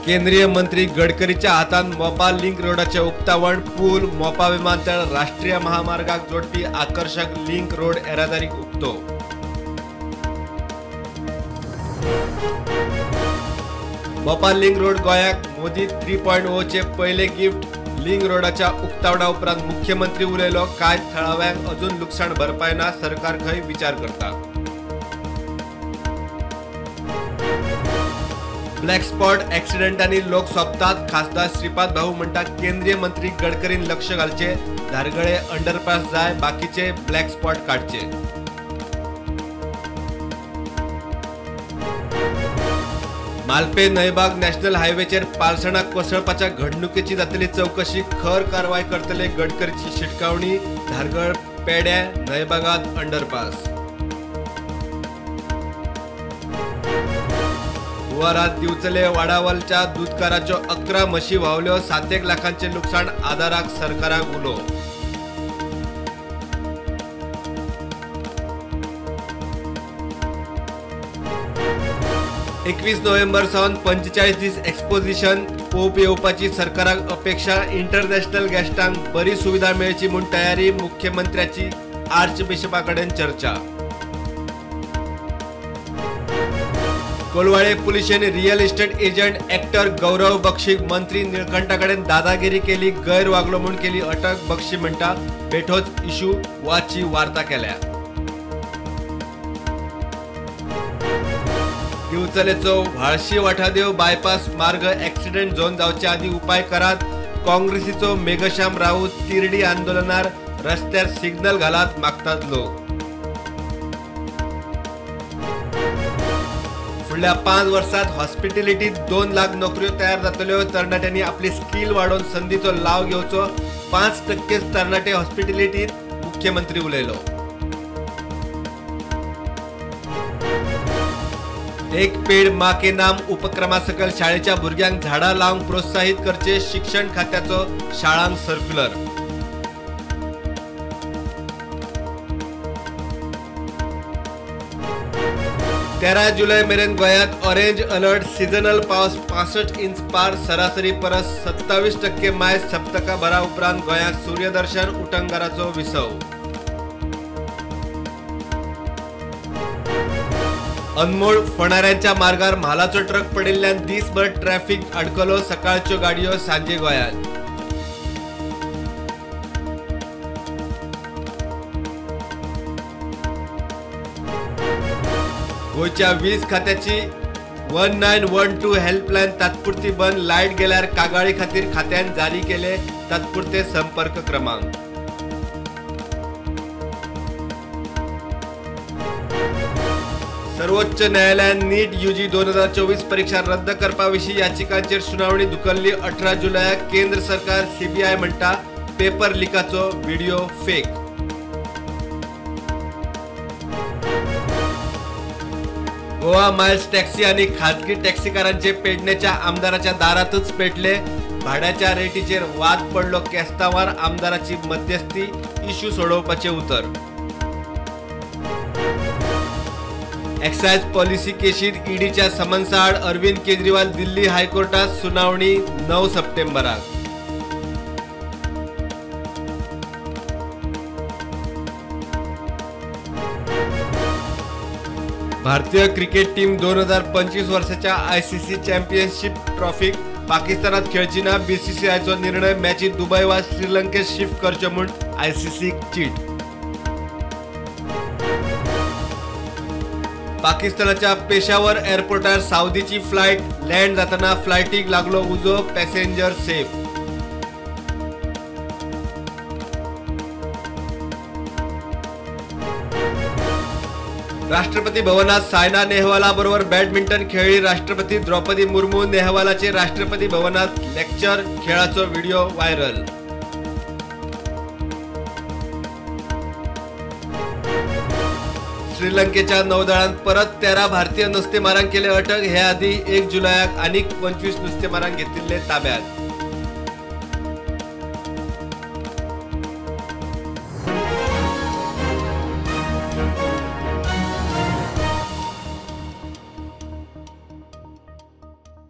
केंद्रीय मंत्री गडकरीच्या हातान मोपा लिंक रोडाचे उक्तावण. पूल मोपा विमानतळ राष्ट्रीय महामार्गाक जोडपी आकर्षक लिंक रोड येरादारीक उक्तो. मोपा लिंक रोड गोंयाक मोदी 3.0 चे पयले गिफ्ट. लिंक रोडाच्या उक्तावणा उपरांत मुख्यमंत्री उलयलो, काय थळाव्यांक अजून लुकसाण भरपाय ना, सरकार खंय विचार करता. ब्लॅक स्पॉट ॲक्सिडेंटांनी लोक सोंपतात. खासदार श्रीपाद भाऊ म्हणटा केंद्रीय मंत्री गडकरीन लक्ष घालचे, धारगळे अंडरपास जाय, बाकीचे ब्लॅक स्पॉट काडचे. मालपे नयबाग नॅशनल हायवेचेर पालसणां कोसळपाच्या घडणुकेची जातली चवकशी, खर कारवाय करतले गडकरीची शिटकावणी. धारगळ पेड्या नयबागात अंडरपास. हुवारात दिवचले वाडावलच्या दुदकाराच्यो 11 म्हशी व्हांवल्यो, 7 लाखांचे लुकसाण, आदाराक सरकाराक उलो. एकवीस नोव्हेंबर सावन 45 दीस एक्सपोजिशन पळोवप येवपाची सरकाराक अपेक्षा. इंटरनॅशनल गेस्टांक बरी सुविधा मेळची म्हूण तयारी, मुख्यमंत्र्याची आर्च बिशपा कडेन चर्चा. Colvale पुलिशेन real estate agent actor Gaurav बक्षीक मंत्री निळकंठा कडेन दादागिरी केली, गैर वागलो म्हूण केली अटक. बक्षी म्हणटा बेठोच इशू वाची वार्ता केल्या. दिवचलेचो व्हाळशी वाठादेव बायपास मार्ग ॲक्सिडेंट झोन जावचे आदी उपाय करात. काँग्रेसीचो मेघश्याम राऊत तिरडी आंदोलनार रस्त्यार सिग्नल घालात मागतात लोक. फुडल्या 5 वर्सात हॉस्पिटॅलिटीत 2 लाख नोकऱ्यो तयार जातल्यो. तरणाट्यांनी आपली स्किल वाडोवन संदीचो लाव घेवचो. 5% तरणाटे हॉस्पिटॅलिटीत, मुख्यमंत्री उलयलो. एक पेड माँ के नाम उपक्रमा सकयल शाळेच्या भुरग्यांक झाडां लावंक प्रोत्साहित करचे, शिक्षण खात्याचो शाळांक सर्क्युलर. तेरा जुलय मेरेन गोंयांत ऑरेंज अलर्ट. सिजनल पावस 65 इंच पार, सरासरी परस 27% माय. सप्तकाभरा उपरांत गोंयांत सूर्यदर्शन, उटंगाराचो विसव. अनमोड फोंडाऱ्यांच्या मार्गार म्हालाचो ट्रक पडिल्ल्यान दीसभर ट्रॅफिक अडकलो. सकाळच्यो गाडयो सांजे गोंयांत. गोंयच्या वीज खात्याची 1912 हेल्पलायन तात्पुरती बंद. लायट गेल्यार कागाळी खातीर खात्यान जारी केले तात्पुरते संपर्क क्रमांक. सर्वोच्च न्यायालयान नीट यूजी 2024 परीक्षा रद्द करपा विशीं याचिकांचेर सुनावणी धुकल्ली. 18 जुलयाक केंद्र सरकार सीबीआय म्हणटा पेपर लिकाचो video fake. Goa miles taxi आणि खाजगी टॅक्सीकारांचे पेडणेच्या आमदाराच्या दारातच पेटले. भाड्याच्या रेटीचेर वाद पडलो केस्तांवार, आमदाराची मध्यस्थी, इश्यू सोडोवपाचे उतर. एक्सायज पॉलिसी केशीत ईडीच्या समन्साआड अरविंद केजरीवाल दिल्ली हायकोर्टात सुनावणी 9 सप्टेंबराक. भारतीय क्रिकेट टीम 2025 वर्षाच्या आयसीसी चॅम्पियनशिप ट्रॉफीक पाकिस्तानात खेळची ना. बीसीसीआयचो निर्णय, मॅची दुबय वा श्रीलंकेत शिफ्ट करच्यो म्हूण आयसीसीक चीट. पाकिस्तानाच्या पेशावर एअरपोर्टार सावदीची फ्लायट लँड जाताना फ्लायटीक लागलो उजो, पॅसेंजर सेफ. राष्ट्रपती भवनात सायना नेहवालाबरोबर बॅडमिंटन खेळली राष्ट्रपती द्रौपदी मुर्मू. नेहवालाचे राष्ट्रपती भवनात लेक्चर, खेळाचो व्हिडिओ व्हायरल. श्रीलंकेच्या नौदळान परत 13 भारतीय नुस्तेमारांक केले अटक. हे आदी 1 जुलयाक आनीक 25 नुस्तेमारांक घेतिल्ले ताब्यात.